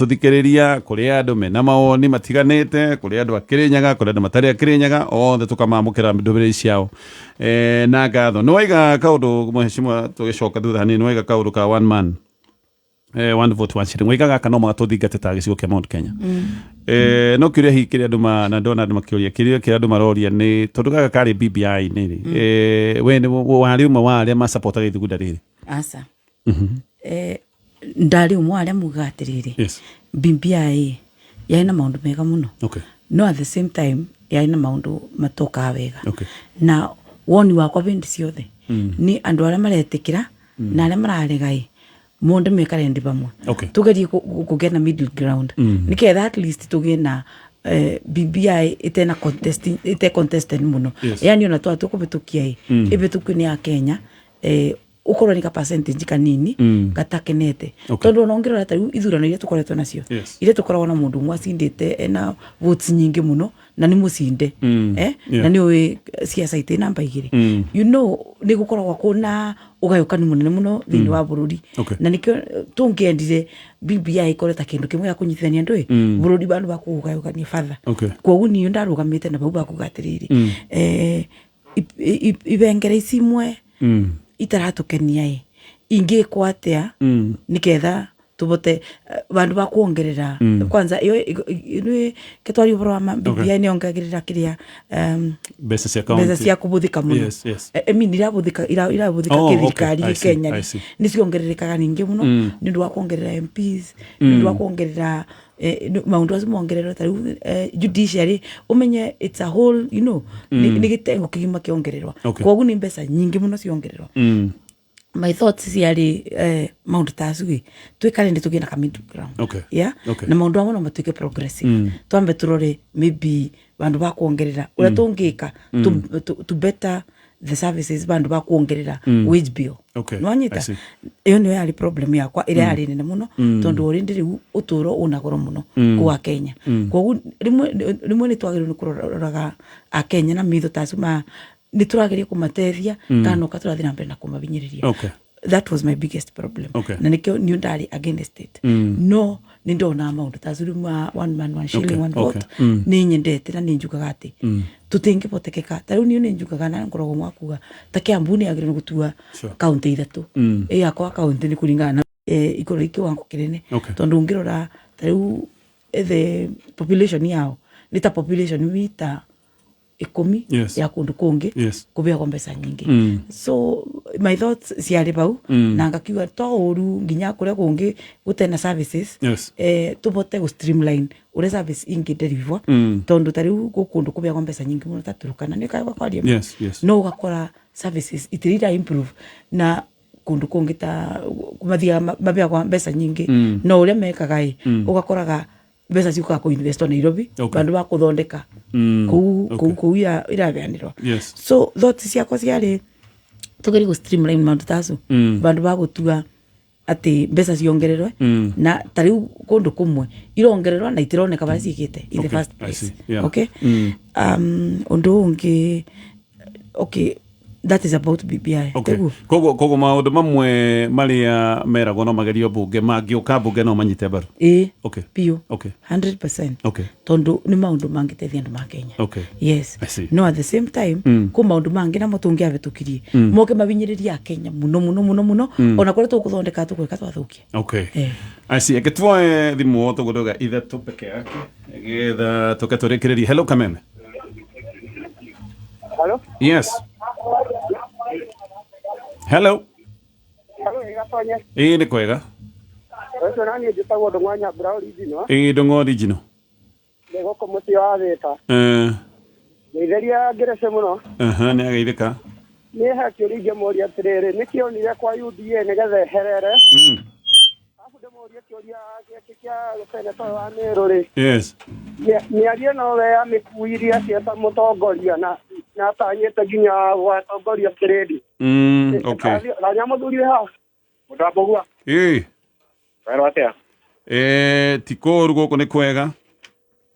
Tũthikĩrĩria kũrĩ andũ mena mawoni matiganĩte, kũrĩ andũ a Kĩrĩnyaga, kũrĩ andũ matarĩ a Kĩrĩnyaga, othe tũkamamũkĩra ndũmĩrĩri ciao na ngatho. Nĩ waiga kaũndũ, mheshimiwa, tũgĩcoka thutha hanini, nĩ waiga kaũndũ ka one man one vote one shilling. Waiga gaka no mũhaka tũthingate ta gĩcigo kĩa Mount Kenya. No kĩũria hihi kĩrĩa andũ na ndona andũ makĩũria, kĩũria kĩrĩa andũ maroria nĩ tondũ gaka karĩ BBI-inĩ rĩ, we nĩ warĩ ũmwe wa arĩa macapotaga ithugunda rĩrĩ? Aca. Ndarĩ ũmwe wa arĩa mugaga atĩrĩrĩ, BBI yarĩ na maũndũ mega mũno, no at the same time yarĩ na maũndũ matokaga wega. Na woni wakwa hĩndĩ ciothe nĩ andũ arĩa maretĩkĩra na arĩa mararega ĩ monde mekare ndi vamwe, tugerie kũgĩa na middle ground, nĩketha at least tũgĩe na BBI ĩtena contest, ĩte contested mũno. Yani ona twa tũkũbĩtũkia ĩ ĩbĩtũkio nĩ Akenya, ũkorwo nĩ ka percentage kanini gatakenete. Tondũ ona ũngĩrora ta rĩu ithurano iria tũkoretwo nacio, iria tũkoragwo na mũndũ ũmwe acindĩte ena votes nyingĩ mũno na nĩ mũcinde, na nĩ ũĩ ciaca itĩ namba igĩrĩ, nĩ gũkoragwo kũna ũgayũkanu mũnene mũno thĩinĩ wa bũrũri. Na nĩkĩo tũngĩendire BBI ĩkorwo ta kĩndũ kĩmwe gĩa kũnyitithania andũ ĩ bũrũri bandũ ba kũũgayũkania batha. Kwoguo niĩ ndarũgamĩte na bau bakuga atĩrĩrĩ, ibengere ici imwe itaratũkenia ĩ ingĩkwo atĩa nĩgetha tũbote bandu ba kuongerera kwanza iyo nĩ ketwaria ũhoro wa BBI nĩ yongagĩrĩra kĩrĩa mbeca cia mbeca county. Cia kũbũthĩka mũno. I mean, irabuthika kĩthirikari. I see, Kenya I rĩ see. nĩ ciongererekaga ningĩ mũno nĩ ũndũ wa kuongerera MPs, nĩ ũndũ wa kuongerera maũndũ acio mongererwo ta rĩu judiciary, ũmenye it's a whole nĩ gĩtengo kĩgima kĩongererwa. Kwoguo nĩ mbeca nyingĩ mũno ciongererwa. My thoughts ciarĩ maũndũ ta acu ĩ twĩkare nĩ tũgĩe na ka middle ground. Yeah. Na maũndũ amwe no matuĩke progressive. Twambe tũrore maybe bandu ba kuongerera ũrĩa tũngĩka to better the services, bandu ba kuongerera wage bill. Nĩwanyita? I see. Ĩyo nĩyo yarĩ problem yakwa ĩrĩa yarĩ nene mũno, tondũ already rĩu ũtũro ũna goro mũno kũu Kenya. Kwoguo rĩmwe rĩmwe nĩ twagĩrĩirwo nĩ kũroraga Akenya na mitho ta acu ma nĩ tũrageria kũmateithia kana noka tũrathiĩ na mbere na kũmabinyĩrĩria. That was my biggest problem. Na nĩkĩo niĩ ndarĩ against it, no nĩ ndonaga maũndũ ta acu rĩu ma one man one shilling, one vote. Nĩ nyendete na nĩ njugaga atĩ tũtingĩbotekeka. Ta rĩu niĩ nĩ njugaga na ngoragwo mwakuga ta Kiambu nĩ yagĩrĩirwo nĩ gũtua kaunti ithatũ, ĩ yakwa kaunti nĩ kũringana na ikorwo i kĩwango kĩnene. Tondũ ũngĩrora ta rĩu the population yao nĩ ta population mita 10 ya kũndũ kũngĩ, kũbeagwo mbeca nyingĩ. So my thoughts ciarĩ bau na ngakiuga to ũru nginya kũrĩa kũngĩ gũtena services, tũbote gũ streamline ũrĩa service ingĩ deliver. Tondũ ta rĩu gwĩ kũndũ kũbeagwo mbeca nyingĩ mũno ta Turkana, nĩ kwaria no ũgakora services itirĩ ira improve, na kũndũ kũngĩ ta mathiaga mabeagwa mbeca nyingĩ, no ũrĩa mekaga ĩ ũgakoraga mbeca ciũkaga kũ invest Nairobi bandũ ba kũthondeka kũu kũu irabeanĩrwa. So thoughts ciakwa ciarĩ tũgerie gũ streamline maũndũ ta acu bandũ ba gũtua atĩ mbeca ciongererwe, na ta rĩu kũndũ kũmwe irongererwa na itironeka barĩa ciĩkĩte in the first I place. see. Yeah. Okay. Ũndũ ũngĩ, okay, that is about BBI. Teguo. Koguo maũndũ mamwe marĩa meragwo no magerio mbunge, mangĩũka mbunge no manyite mbaru? Ĩĩ. Biũ. 100%. Tondũ nĩ maũndũ mangĩteithia andũ ma Kenya. Yes. I see. No at the same time kũ maũndũ mangĩ namo tũngĩabĩtũkirie moke mabinyĩrĩrie Akenya mũno mũno mũno mũno, ona kũrĩa tũgũthondeka tũgwĩka twathukia. I see. Reke tuoe thimũ tũgũrũga ithatũ peke yake getha tũke tũrĩkĩrĩrie. Hello, Kameme. Hello? Yes. Hello. Hello, Gatonye. Ĩĩ, nĩ kwega. Ũcio nani njĩtagwo Ndũng'wa Nyambura original. Ĩĩ, Ndũng'wa original. Ndĩ gũkũ mũciĩ wa Thĩka. Ngeithĩria Ngĩrĩcĩ mũno. Aha, nĩ ageithĩka. Niĩ he kĩũria ingĩmũria atĩrĩrĩ, nĩkĩ onire kwa UDA nĩgetha eherere? Arabu ndĩmũrie kĩũria gĩakĩ kĩa seneta ũyũ wa Meru rĩ. Mĩario ĩno we amĩkuirie atĩa ta mũtongoria na atanyĩte nginya gũgatongoria kĩrĩndĩ? Thanya mũthuri wĩ haha. Mũtambo. Ĩĩ. Werwo atĩa? Ti kũũru, gũkũ nĩ kwega.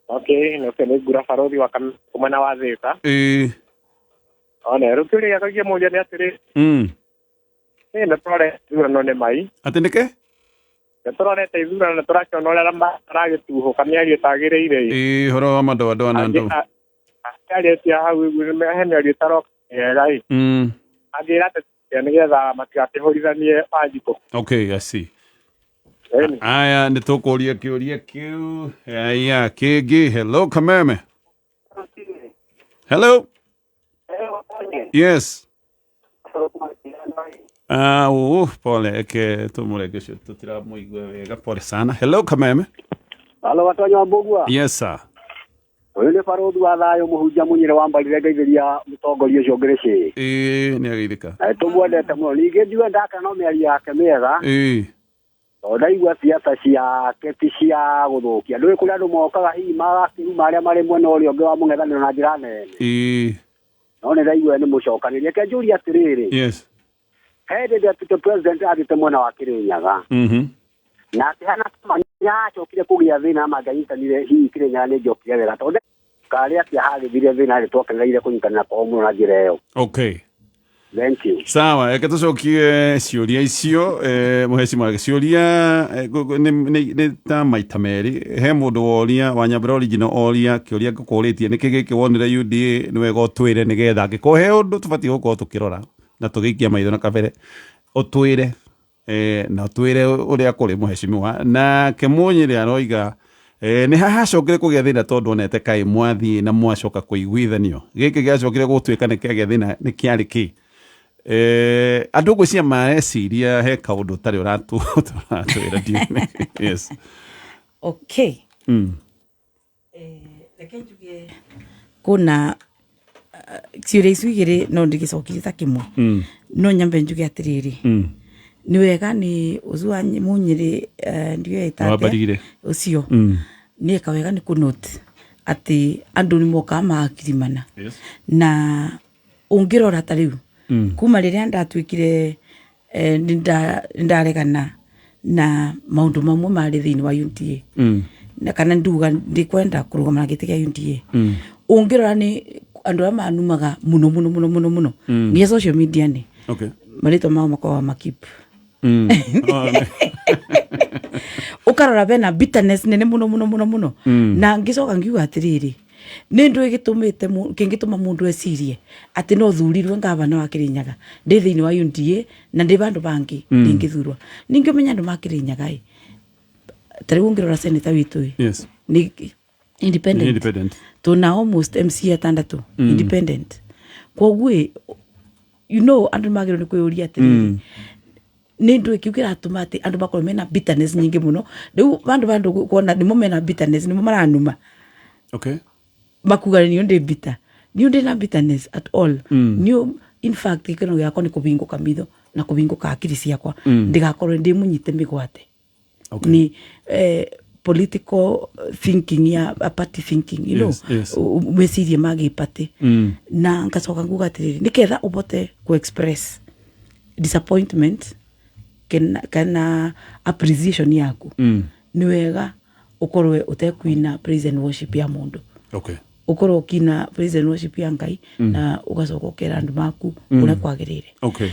Okay, nĩ nĩ ngura barothi wa mwena wa Thĩka. One rĩu kĩũria gĩakwa ingĩmũria nĩ atĩrĩ, ĩ nĩ tũrare ithurano nĩ mai. Atĩ nĩkĩ? Nĩtũronete ithurano na tũrakĩona ũrĩa maragĩtuhũka mĩario ĩtagĩrĩire. Ĩĩ, ũhoro wa madoadoa na andũ. Angĩarĩtie hau he mĩario ĩtaroka mĩega ĩ. Angĩra ateti nĩgetha matigakĩhũrithanie Wanjikũ. Okay, I see. Aya, nĩ tũkũria kĩũria kĩu. Aya, kĩngĩ. Hello, Kameme. Hello. Yes. Ah, pole, eke tumureke ũcio tũtiramũigua wega, pole sana. Hello, Kameme. Halo, Watonya wa Mbũgua. Yes, sir. Ũyũ nĩ barũthi wa thayũ mũhunjia mũnyĩrĩ wa mbarire ngeithĩria mũtongoria ũcio Ngĩrĩcĩ. Ĩĩ, nĩ ageithĩka. Na nĩtũmwendete mũno. Ningĩ njigue ndaka no mĩario yake mĩega. Ĩĩ. Tondũ ndaigua siasa ciake ti cia gũthũkia. Ndũĩ kũrĩa andũ mokaga hihi magakĩruma arĩa marĩ mwena ũrĩa ũngĩ wa mũng'ethanĩro na njĩra nene. Ĩĩ. No nĩ ndaigua nĩ mũcokanĩrie. Reke njũrie atĩrĩrĩ. Yes. He hĩndĩ deputy president athiĩte mwena wa Kĩrĩnyaga. Na akĩhana kama nĩacokire kũgĩa thĩna mangĩanyitanire hihi Kĩrĩnyaga nĩ ĩngĩokire wega tondũ karĩ atĩa hagĩthire thĩna rĩ twakenereire kũnyitanĩra kwao mũno na njĩra ĩyo. Okay. Thank you. Sawa, reke tũcokie ciũria icio mũhecima ciũria nĩ ta maita merĩ. He mũndũ woria wa Nyambura original oria kĩũria ngũkũrĩtie nĩkĩ gĩkĩ wonire UDA nĩ wega ũtwĩre nĩgetha angĩkorwo he ũndũ tũbatiĩ gũkorwo tũkĩrora na tũgĩikia maitho na kabere ũtwĩre na ũtwĩre ũrĩa kũrĩ mũhecimiwa. Nake Mũnyĩrĩ aroiga nĩ hahacokire kũgĩa thĩna tondũ onete kaĩ mwathiĩ na mwacoka kũiguithanio gĩkĩ gĩacokire gũtuĩka nĩ kĩagĩa thĩna nĩ kĩarĩ kĩ. Andũ ngwĩciria mareciria he kaũndũ ũtarĩ ũratwĩra ndiũĩ. Yes. Okay. Reke njuge kuna ciũria icio igĩrĩ no ndĩgĩcokirie ta kĩmwe. No nyambe njuge atĩrĩrĩ. Nĩ wega nĩ ũcio wa Mũnyĩrĩ ndiũĩ ĩta atĩa. Wambarire. Ũcio. Nĩ eka wega nĩ kũnote atĩ andũ nĩ mokaga magakirimana. Yes. Na ũngĩrora ta rĩu kuma rĩrĩa ndatuĩkire nĩndaregana na maũndũ mamwe marĩ thĩinĩ wa UDA. Na kana nduga ndikwenda kũrũgama na gĩtĩ kĩa UDA. Ũngĩrora nĩ andũ arĩa manumaga mũno mũno mũno mũno mũno nginya social media nĩ Okay. marĩtwa mao makoragwo makip. Ũkarora bena bitterness nene mũno mũno mũno mũno. Na ngĩcoka ngiuga atĩrĩrĩ nĩ ndũ ĩgĩtũmĩte kĩngĩtũma mũndũ ecirie atĩ no thurirwe ngavana wa Kĩrĩnyaga ndĩ thĩinĩ wa UDA na ndĩ bandũ bangĩ ndingĩthurwa. Ningĩ ũmenye andũ ma Kĩrĩnyaga ĩ ta rĩu ũngĩrora senator witũ ĩ Yes. nĩ independent. Independent. Tuna almost MC atandatũ independent. Kwoguo ĩ, you know andũ magĩrĩirwo nĩ kwĩyũria atĩrĩrĩ nĩ ndũ kĩu kĩratũma atĩ andũ makorwo mena bitterness nyingĩ mũno. Rĩu bandũ bandũ kuona nĩmo mena bitterness nĩmo maranuma. Okay. Makuga niĩ ndĩ bitter. Niĩ ndĩ na bitterness at all. Niĩ in fact gĩkeno gĩakwa nĩ kũhingũka mitho na kũhingũka hakiri ciakwa ndigakorwo ndĩ mũnyite mĩgwate. Okay. Ni political thinking ya a party thinking, you know. Yes, yes. Meciria ma gĩparty. Na ngacoka nguga atĩrĩrĩ nĩketha ũbote ku express disappointment kana appreciation yaku nĩ wega ũkorwe ũtekuina praise and worship ya mũndũ. Okay. Ũkorwo ũkina praise and worship ya Ngai na ũgacoka ũkera andũ maku ũrĩa kwagĩrĩire. Okay.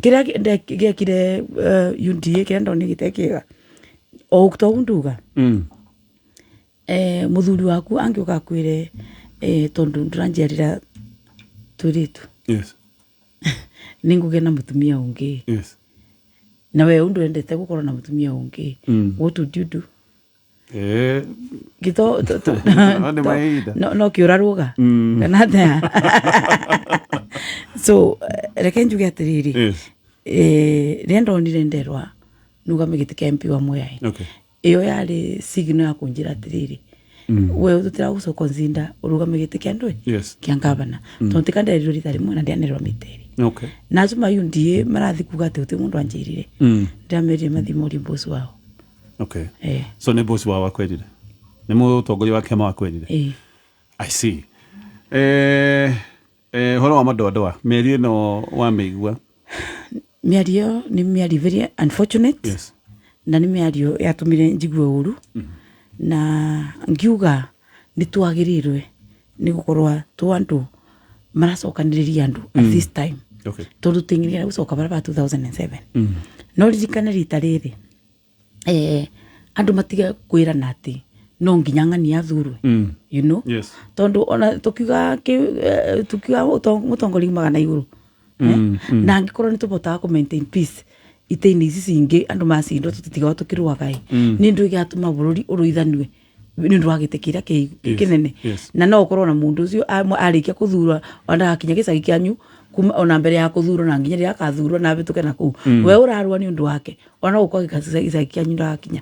Kĩrĩa gĩekire UDA kĩrĩa ndonire gĩtarĩ kĩega o to nduga. Mũthuri waku angĩũka akwĩre tondũ ndũranjiarĩra tũirĩtu. Yes. Nĩngũgĩa na mũtumia ũngĩ. Yes. Na we ũndũ wendete gũkorwo na mũtumia ũngĩ. What would you do? Gito, to, to, No, nĩ mahinda. no, no kĩũra rũga. Kana atĩa? So, reke njuge atĩrĩrĩ. Yes. Rĩrĩa ndonire nderwa nugame gĩtĩ kĩa MP wa Mwea. Okay. Ĩyo yarĩ signal ya kũnjĩra atĩrĩrĩ. We tũtiragũcoka consider ũrũgame gĩtĩ kĩa ndũĩ? Yes. Kĩa ngavana. Tondũ ti kanderirwo rita rĩmwe na ndianerwo mĩta ĩrĩ. Okay. Na acio ma UDA marathiĩ kuga atĩ gũtirĩ mũndũ anjĩrire. Ndĩramerire mathiĩ morie boss wao. Okay. So nĩ boss wao akwĩrire? Nĩ mũtongoria wa kĩama wakwĩrire? I see. Ũhoro wa madoadoa mĩario ĩno wamĩigua? Mĩario ĩyo nĩ mĩario very unfortunate. Yes. Na nĩ mĩario yatũmire njigue ũru. Na ngiuga nĩ twagĩrĩirwe nĩ gũkorwo tũ andũ maracokanĩrĩria andũ at this time. Okay. Tondũ tũtingĩrĩra gũcoka barabara 2007. No ririkane rita rĩrĩ Andũ matige kwĩrana atĩ no nginya ng'ani athurwe, you know. Tondu ona tukiuga tukiuga mũtongoria umaga na igũrũ. Na angĩkorwo nĩ tũbotaga kũ maintain peace itĩ-inĩ ici cingĩ, andũ macindwo tũtitigagwo tũkĩrũaga ĩ, nĩ ndũ ĩgatũma bũrũri ũrũithanue nĩ ũndũ wa gĩtĩ kĩrĩa kĩnene. Na no ũkorwo na mũndũ ũcio arĩkia kũthurwa ona gĩcagi kĩanyu kuma ona mbere ya kũthurwo na nginya rĩrĩa akathurwo na abĩtũke na kũu, we ũrarũa nĩ ũndũ wake, ona gũkorwo gĩcagi kĩanyu ndagakinya.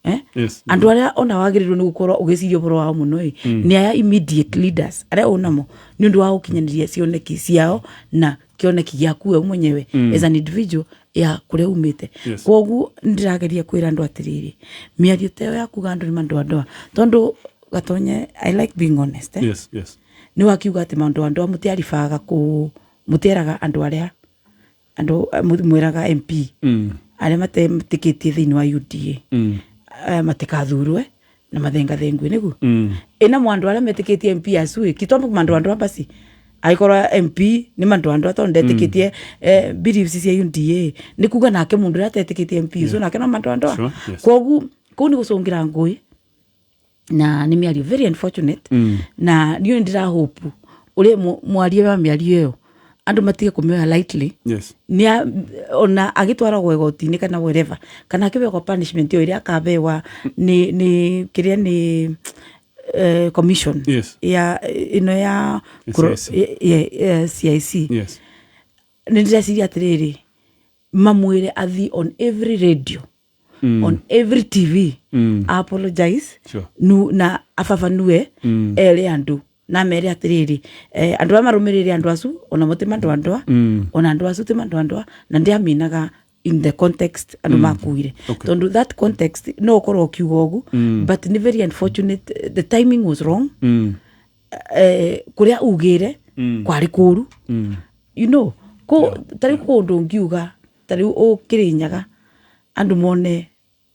Eh? Yes. Andũ arĩa ona wagĩrĩirwo nĩ gũkorwo ũgĩciria ũhoro wao mũno ĩ, nĩ aya immediate leaders arĩa ũnamo nĩ ũndũ wa gũkinyanĩria cioneki ciao na kĩoneki gĩaku we mwenyewe as an individual ya kũrĩa umĩte. Kwoguo nĩndĩrageria kwĩra andũ atĩrĩrĩ, mĩario ta ĩyo ya kuga andũ nĩ mandoandoa, tondũ Gatonye, I like being honest, eh? Yes. Nĩ wakiuga atĩ mandoandoa mũtiaribaga kũ mũtieraga andũ arĩa andũ mwĩraga MP arĩa matetĩkĩtie thĩinĩ wa UDA matikathurwe na mathengathengwe nĩguo ĩna mwandu arĩa metĩkĩtie MP acu ĩ kitombo mandu basi angĩkorwo MP nĩ mandu tondũ ndetĩkĩtie beliefs cia UDA, nĩ kuga nake mũndũ ũrĩa atetĩkĩtie MP ũcio nake no mandu. Sure, yes. Kwoguo kũu nĩ gũcũngĩra ngũĩ na nĩ mĩario very unfortunate. Na niĩ ndĩra hope ũrĩa mwaria wa mĩario ĩyo andũ matige kũmĩoya lightly. Nĩ ona agĩtwaragwo igoti-inĩ kana wherever, kana akĩbewa punishment ĩyo ĩrĩa akabewa nĩ kĩrĩa nĩ commission ya ĩno ya CIC. CIC. Nĩ ndĩreciria atĩrĩrĩ, mamwĩre athi on every radio, on every TV, apologize nu na ababanue ere andũ na mere atĩrĩrĩ, andũ arĩa marũmĩrĩire andũ acu ona mo ti mandoandoa, ona andũ acu ti mandoandoa, na ndiaminaga in the context andũ makuire. Tondũ that context no ũkorwo ũkiuga ũguo, but nĩ very unfortunate, the timing was wrong. Kũrĩa ugĩre kwarĩ kũru, you know, ko tarĩu kũndũ ngiuga tarĩu ũkĩrĩnyaga andũ mone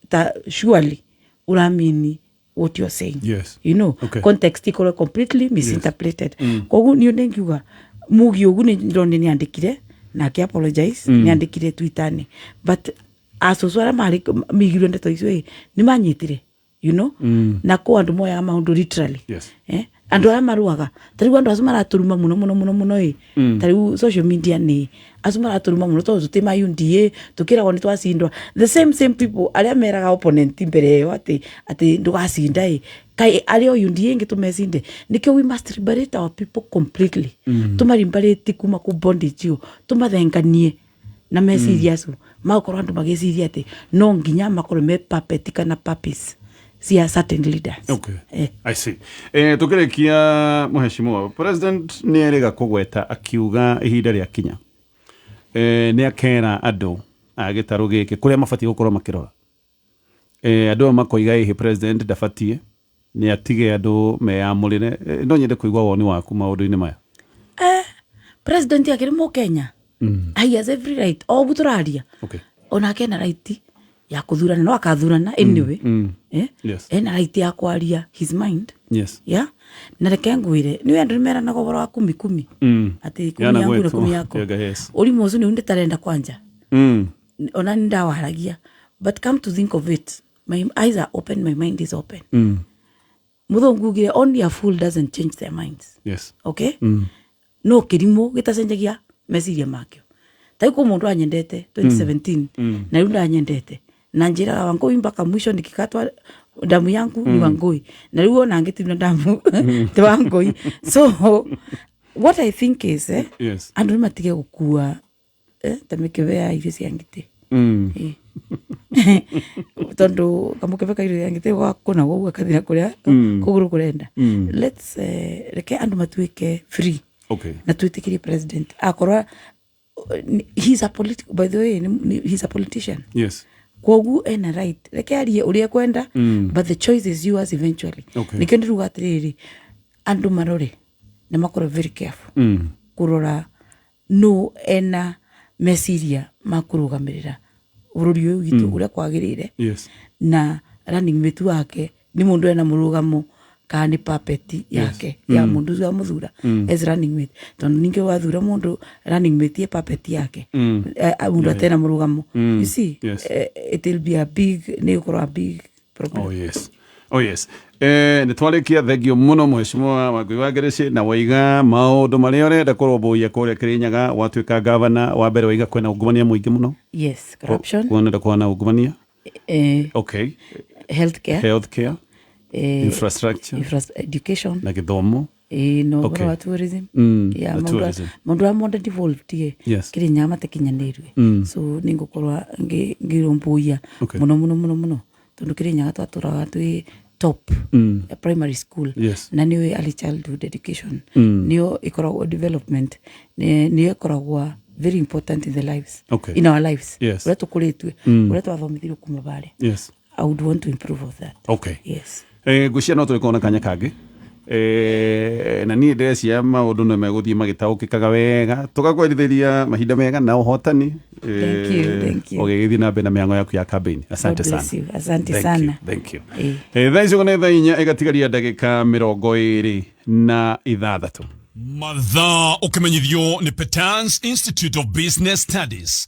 ta surely ũramini what you're saying. You know, context ikorwo completely misinterpreted. Koguo niĩ nĩ ngiuga mugi ũguo nĩ ndĩronire nĩ andĩkire na akĩ apologize, nĩ andĩkire Twitter-inĩ, but acũcũ arĩa marĩ migirwe ndeto icio ĩ nĩ manyitire, you know, na kũ andũ moyaga maũndũ literally. Andũ arĩa marũaga ta rĩu andũ acio maratũruma mũno mũno mũno mũno ĩ, ta rĩu social media nĩ acio maratũruma mũno tondũ tũtĩ ma UDA tũkĩragwo nĩ twacindwa, the same same people arĩa meraga opponent mbere ĩyo atĩ ndũgacinda ĩ, kaĩ arĩ o UDA ĩngĩ tũmecinde. Nĩkĩo we must liberate our people completely, tũmaliberate kuma kũ bondage ĩyo, tũmathenganie na meciria acio magakorwo andũ magĩciria atĩ no nginya makorwo me puppet kana puppies cia certain leaders. I see. Tukĩrĩkia, mũheshimiwa president nĩ erĩga kũgweta akiuga ihinda rĩa kinya nĩ akera andũ a gĩtarũ gĩkĩ kũrĩa mabatiĩ gũkorwo makĩrora. Andũ aya makoiga ĩhĩ president ndabatiĩ nĩ atige andũ meyamũrĩre. No nyende kũigua woni waku maũndũ-inĩ maya. President akĩrĩ mũkenya, he has every right o ũguo tũraria. Onake ena right ya kũthurana, no akathurana anyway. Ena right ya kwaria his mind. Yeah, na reke ngwĩre nĩ andũ nĩ meranaga ũhoro wa kumi kumi, atĩ kumi Yana yangu na gwetwo. kumi yako. Ũrimũ ũcio nĩ nditarenda kwanja, ona nĩ ndawaragia, but come to think of it, my eyes are open, my mind is open. Mũthũngũ ugire only a fool doesn't change their minds. Okay, no kĩrimũ gĩtacenjagia meciria makĩo. Ta rĩu kwĩ mũndũ anyendete 2017 na rĩu ndanyendete na njĩraga Wangũi mpaka mwisho, nikikatwa damu yangu ni Wangũi, na rĩu ona ngĩtinwo damu ti Wangũi. So what I think is, andũ nĩ matige gũkua ta mĩkebe ya irio cia ngitĩ. Tondũ kamũkebe ka irio cia ngitĩ gwakũna ũguo gathira kũrĩa kũgũrũ kũrenda. Let's reke andũ matuĩke free na twĩtĩkĩrie president akorwo he's a political, by the way, he's a politician. Kwoguo ena right, reke arie ũrĩa ekwenda, but the choice is yours eventually. Nĩkĩo ndĩruga atĩrĩrĩ, andũ marore na makorwo very careful kũrora no ena meciria ma kũrũgamĩrĩra bũrũri ũyũ witũ ũrĩa kwagĩrĩire, na running mate wake nĩ mũndũ ena mũrũgamo. Kana nĩ puppet yake ya mũndũ ũcio amuthura as running mate, tondũ ningĩ wathura mũndũ running mate ye puppet yake, mũndũ atena mũrũgamo, you see? It will be a big, nĩ gũkorwo a big problem. Oh yes. Oh yes. Nä twarä thengio må no, mheshimiwa Wangui wa Ngĩrĩci, na waiga maå ndå marä a ũrenda kå rũmbũiya kå rä a Kä Rĩnyaga watuä ka gavana. Wa mbere waiga kwĩna ungumania mũingĩ mũno. Yes, corruption. Kuonenda kwana ungumania. Healthcare. Healthcare. Infrastructure. Education. Na gĩthomo. Na ũhoro wa tourism. Yeah, Na maũndũ tourism. Maũndũ arĩa mothe devolved ĩ Kĩrĩnyaga matakinyanĩirwe, so nĩ ngũkorwo ngĩrũmbũiya mũno mũno mũno mũno, tondũ Kĩrĩnyaga twatũraga twĩ top ya primary school na nĩyo early childhood education, nĩyo ĩkoragwo development, nĩyo ĩkoragwo very important in the lives, in our lives, ũrĩa tũkũrĩtue, ũrĩa twathomithirio kuma barĩa. I would want to improve of that. Yes. Ngwĩciria no tũrĩkorwo na kanya kangĩ. Na niĩ ndĩrecia maũndũ nĩ megũthiĩ magĩtaũkĩkaga wega, tũgakwerithĩria mahinda mega na ũhotani. Thank you, thank you. Ũgĩgĩthiĩ na mbere na mĩhango yaku ya campaign. Asante God sana. bless you. Asante Thank sana. you, thank you. Eh. Thaa icio nĩ thaa 4 ĩgatigaria ndagĩka 26. Mathaa ũkĩmenyithio nĩ Petans Institute of Business Studies.